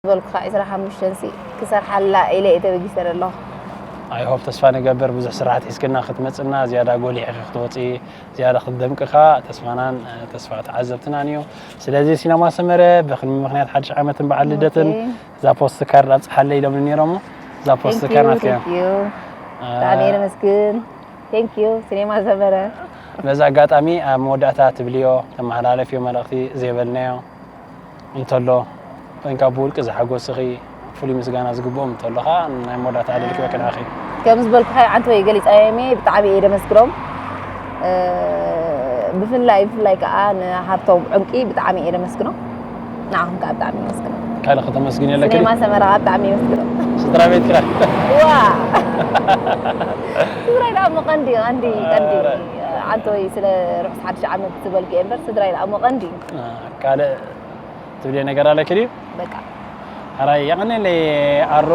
ዝበልኩኻ ዕስራ ሓሙሽተ ሲ ክሰርሓላ ኢለ እየ ተበጊሰ ዘለኹ። I hope፣ ተስፋ ንገብር ብዙሕ ስራሓት ሒዝክና ክትመፅና፣ ዝያዳ ጎሊሕኺ ክትወፂ፣ ዝያዳ ክትደምቅኻ ተስፋናን ተስፋ ተዓዘብትናን እዩ። ስለዚ ሲነማ ሰመረ ብክልሚ ምክንያት ሓድሽ ዓመትን በዓል ልደትን እዛ ፖስት ካርድ ኣብፅሓለይ ኢሎም ነይሮም። እዛ ፖስት ካርድ ናትካ እያ። ብጣዕሚ እየ ነመስግን። Thank you ሲኔማ ሰመረ። በዚ ኣጋጣሚ ኣብ መወዳእታ ትብልዮ፣ ተመሓላለፍዮ መልእኽቲ ዘይበልናዮ እንተሎ፣ ኮንካ ብውልቂ ዝሓጎስኺ፣ ፍሉይ ምስጋና ዝግብኦም እንተሎ ኸዓ ናይ መወዳእታ ዕድል ክበኪ ንዓኺ። ከም ዝበልኩኻ ዓንተወይ ገሊፃዮም እየ። ብጣዕሚ እየ ደመስግኖም። እ፣ ብፍላይ ብፍላይ ከዓ ንሃብቶም ዕንቂ ብጣዕሚ እየ ደመስግኖ። ንዓኹም ከዓ ብጣዕሚ የመስግኖ። ካልእ ከተመስግን የለክን? ሲኔማ ሰመራ ከዓ ብጣዕሚ የመስግኖ። ስድራ ቤት ክራ። ዋ፣ ስድራይ ደኣ እሞ ቀንዲ ቀንዲ ቀንዲ። ኧረ። ዓንተወይ ስለ ርሑስ ሓድሽ ዓመት ዝበልኩ እየ እምበር ስድራይ ደኣ እሞ ቀንዲ። ካልእ ትብልዮ ነገር ኣለኪ ድዩ? በቃ። ሕራይ የቐንየለይ ኣሩ።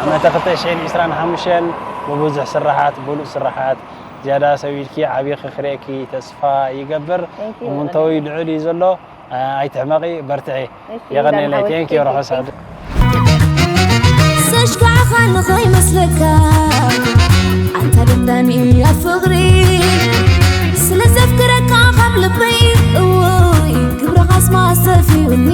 ዓመተ ክልተ ሽሕን ዕስራን ሓሙሽተን ብብዙሕ ስራሓት፣ ብሉፅ ስራሓት፣ ዝያዳ ሰብ ኢልኪ ዓብዪ ክኽርእየኪ ተስፋ ይገብር። Thank you። እሙንተዊ ልዑል እዩ ዘሎ። ኣይትሕመቒ፣ በርትዒ። እሺ፣ የቐንየለይ። ዳን Thank you፣ ሓወይ። ርሑስ ኣድ- ሰሽካዕኻ ንኸይመስለካ ኣንታ ደንዳኒ እያ ፍቕሪ ስለ ዘፍቅረካ ካብ ልበይ እውይ ግብርኻስ ማስተፊውኒ